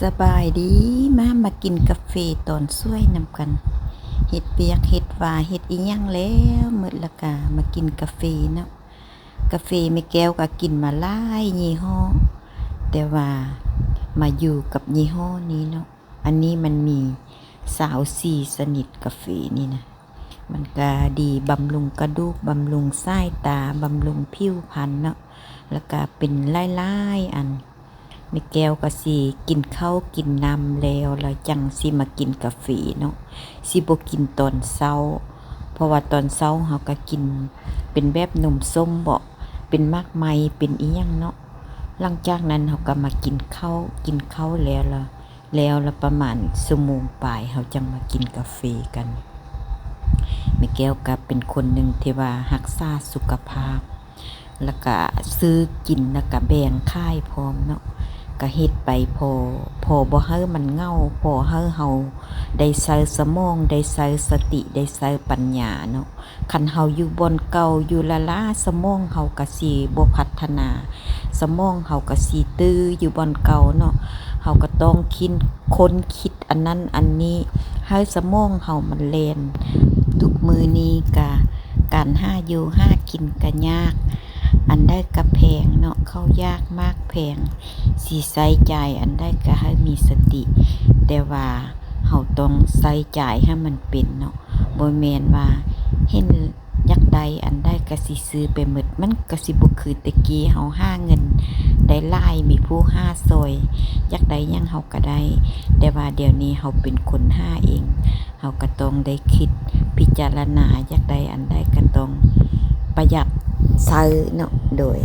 ສະບາຍດີ ມາ ມາກິນກາເຟຕອນສວຍນຳກັນ. ເຮັດວຽກເຮັດວາເຮັດອີ່ຫຍັງແລ້ວໝົດ ລະກະມາກິນກາເຟເນາະ. ກາເຟແມ່ແກ້ວກະກິນມາຫຼາຍຍີ່ຫໍ້ ແຕ່ວ່າມາຢູ່ກັບຍີ່ຫໍ້ນີ້ເນາະ. ອັນນີ້ມັນມີຊາວສີ່ຊະນິດ ກາເຟນີ້ນະ. ມັນກະດີບຳລຸງກະດູກ ບຳລຸງສາຍຕາ ບຳລຸງຜິວພັນເນາະ ລະກະເປັນຫຼາຍໆອັນ. ແມ່ແກ້ວກະຊິກິນເຂົ້າກິນນ້ຳແລ້ວ ລະຈັ່ງຊິມາກິນກາເຟເນາະ. ຊິບໍ່ກິນຕອນເຊົ້າ ເພາະວ່າຕອນເຊົ້າເຮົາກະກິນເປັນແບບນົມສົ້ມເບາະ ເປັນໝາກໄມ້ ເປັນອີ່ຫຍັງເນາະ. ຫຼັງຈາກນັ້ນເຮົາກະມາກິນເຂົ້າ ກິນເຂົ້າແລ້ວລະ ແລ້ວລະປະມານຊົ່ວໂມງປາຍ ເຮົາຈັ່ງມາກິນກາເຟກັນ. ແມ່ແກ້ວກະເປັນຄົນໜຶ່ງທີ່ວ່າຮັກສາສຸຂະພາບ ລະກະຊື້ກິນ ລະກະແບ່ງຂາຍພ້ອມເນາະ. ກະເຮັດໄປພໍ ພໍບໍ່ໃຫ້ມັນເຫງົາ ພໍໃຫ້ເຮົາໄດ້ໃຊ້ສະໝອງ ໄດ້ໃຊ້ສະຕິ ໄດ້ໃຊ້ປັນຍາເນາະ. ຄັນເຮົາຢູ່ບ່ອນເກົ່າ ຢູ່ລ້າໆ ສະໝອງເຮົາກະຊິບໍ່ພັດທະນາ ສະໝອງເຮົາກະຊິຕື້ຢູ່ບ່ອນເກົ່າເນາະ. ເຮົາກະຕ້ອງຄິດ ຄົ້ນຄິດອັນນັ້ນອັນນີ້ ໃຫ້ສະໝອງເຮົາມັນແລ່ນ. ທຸກມື້ນີ້ກະ ການຫາຢູ່ຫາກິນກະຍາກ ອັນໃດກະແພງເນາະ ເຂົ້າຢາກໝາກແພງ ຊິໃຊ້ຈ່າຍອັນໃດກະໃຫ້ມີສະຕິ ແຕ່ວ່າເຮົາຕ້ອງໃຊ້ຈ່າຍໃຫ້ມັນເປັນເນາະ. ບໍ່ແມ່ນວ່າເຫັນຢາກໄດ້ອັນໃດກະຊິຊື້ໄປໝົດ ມັນກະຊິບໍ່ຄືແຕ່ກີ້ ເຮົາຫາເງິນໄດ້ຫຼາຍ ມີຜູ້ຫາຊ່ອຍ ຢາກໄດ້ຫຍັງເຮົາກະໄດ້. ແຕ່ວ່າດຽວນີ້ເຮົາເປັນຄົນຫາເອງ ເຮົາກະຕ້ອງໄດ້ຄິດພິຈາລະນາ ຢາກໄດ້ອັນໃດກະຕ້ອງປະຢັດໃຊ້ເນາະ. ໂດຍ